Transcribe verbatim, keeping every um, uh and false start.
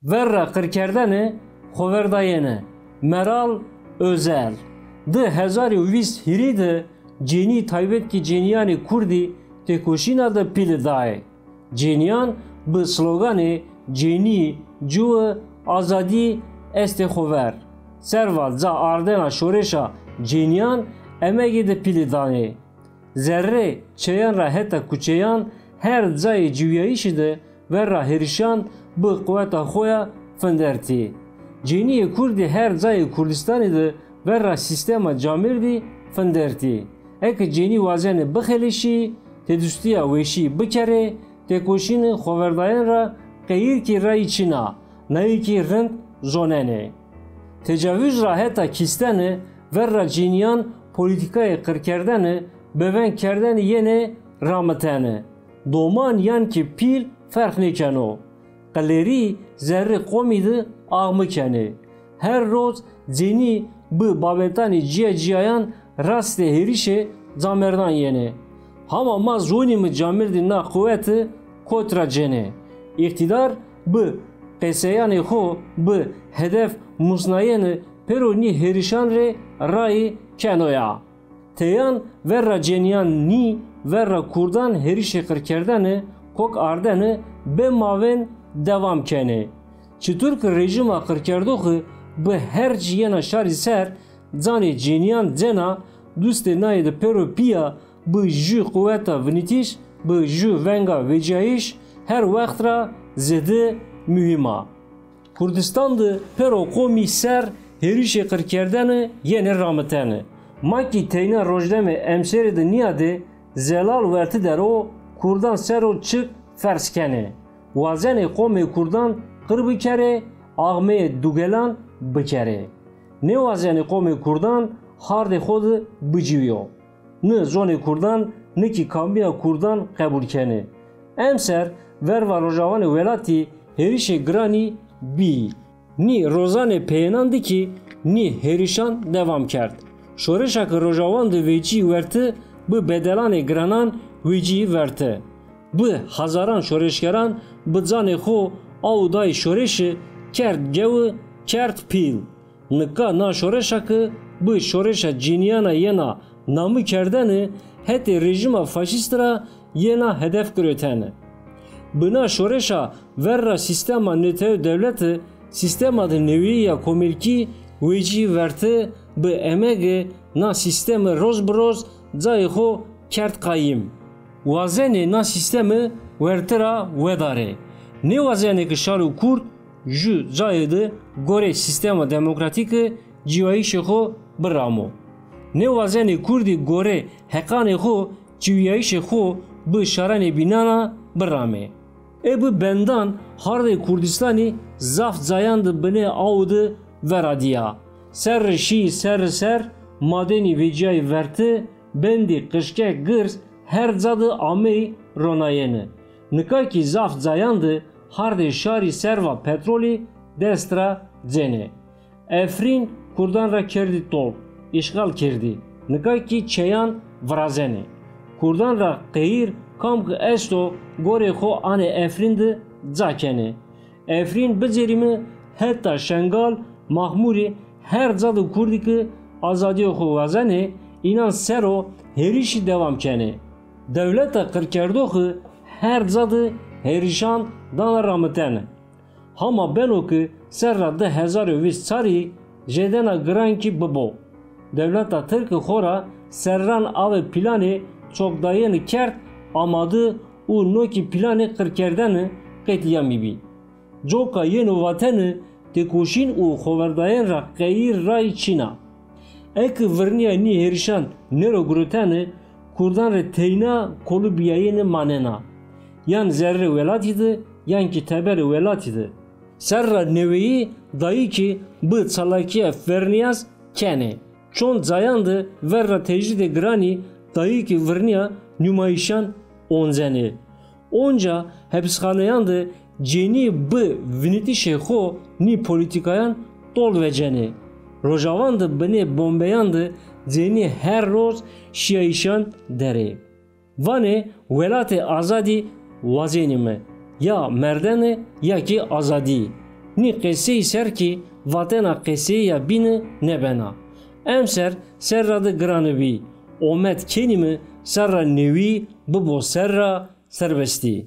Verra qirkerdene xoverdayene. Meral Özel. Di hezar û vîst hîrî de cenî taybet kî cenîyanê kurdî têkoşîna de pîli daye. Cenîyan bi sloganê "Cenî, cuwe, azadî estê xover" serva ca ardena şoreşa cenîyan emegê de pîli danê. Zerrê çeyan ra heta kuçeyan her cayê ciwîyayîşî de verra hêrişan bi quweta xo ya findertî. Cenîyê kurdî her cayê Kurdistanî de verra sîstema camêrdî findertî. Eke cenî wazenê bixelişî, têdustîya weşî bikerê, têkoşînê xoverdayen ra qeyîr kî rayî çin a, nayî kî rind zonenê. Tecavuz ra heta kîstene, verra cenîyan polîtîkayê qirkerdene, beveng kerdene yenê ramitene. Doman yan kî pîl ferq nêkeno. Qilêrî zerrê qomî de axmi kenê. Her roz cenî bi babetanê cîya-cîyayan rastê hêrişê camerdan yenê. Hama ma zonîme camêrdî na quweti kot ra cenê. Îqtîdar bi qeseyanê xo, bi hedef musnayene pêro nî hêrişan rê rayî keno ya. Teyan verra cenîyan nî verra kurdan hêrişê qirkerdene, kok ardene, bê mavên dewam kenê. Çitur ki rejîma qirkerdoxi bi her çî yena şarî ser, canê cenîyan cena, dustê naye de pêro pîya bi jû quweta vinitîş, bi jû venga vecîyayîş her wext ra zêde muhîm a. Kurdistan de pêro qomî ser hêrişê qirkerdene yenê ramitene. Ma kî teyna rojnamê emserî de nîyadê, zelal werti der o kurdan ser o çik ferz kenê. Wazenê qomê kurdan qir bikerê, axmeyê dugelan bikerê. Nêwazenê qomê kurdan hardê xo de biciwîyo. Ni zonê kurdan, ni kî kamîya kurdan qebul kenê. Emser verva rojawanê welatî hêrişê giranî bîyî. Nî rozanê peyênan de kî nî hêrişan dewam kerd. Şoreşa ke rojawan de vecîyî werti bi bedelanê giranan vecîyî werti. Bi hezaran şoreşgeran bi canê xo aw dayî şoreşî, kerd gewi, kerd pîl. Nika na şoreşa ke bi şoreşa cinîyana yena nami kerdene, hetê rejîma faşîst ra yena hedef girotene. Bi na şoreşa verra sîstema netewe dewlete, sîstema de newîye ya komelkî wecî werte bi emege na sîsteme roz bi roz cayê xo kerd qayîm. Wazenê na sîsteme werte ra wedarê. Nêwazenê ke şaro kurd jû cayê de gorê sîstema demokratîke cîwayîşê xo biramo. Nêwazenê kurdî gorê heqanê xo cîwîyayîşê xo bi şaranê bînana biramê. Ê bi bendan hardê Kurdistanî zaf cayan de binê aw de veradîya. Serre şî serre ser, madenî vecîyayî werte, bendî, qijke, girs her ca de ameyî ronayene. Nika kî zaf cayan de hardê şarî serva petrolî dest ra cenê. Efrîn kurdan ra kerdî tol, îşxal kerdî. Nika kî çeyan virazenê. Kurdan ra qeyîr kam ki esto gorê xo anê Efrîn de ca kenê. Efrîn bicerîme heta Şengal, Maxmûrî her ca de kurdî ki azadîyo xo wazenê, înan ser o hêrişî dewam kenê. Dewleta qirkerdoxi her ca de hêrişan dana ramitene. Hama beno ki serra di hezar û vîst çarî jêdena giran kî bibo. Dewleta tirke xo ra serran ave planê çokdayene kerd amade û no kî planê qirkerdene qetlîyamî bî. Coka yeno vatene têkoşîn û xoverdayen ra qeyîr ray çin a. Eke virnîya nî hêrişan nêro girotene, kurdan rê teyna kolibîyayene manena. Yan zerrê welatî de, yan kî teberê welatî de. Serra neweyî dayîkî bi çalakîya vernîyaz kenê. Çond cayan de verra tecrîdê giranî dayîkî virnîya nûmayîşan oncenê. Onca hepisxaneyan de cenî bi vinitîşê xo nî polîtîkayan tol vecenê. Rojawan de binê bombeyan de cenî her roz şîyayîşan der ê. Vanê welatê azadî wazenîme, ya merdene ya kî azadî. Nî qeseyî ser kî vatena qeseyîya bîni nêbena. Emser serra de giranibî, omed kenîme serra newî bibo serra serbestî.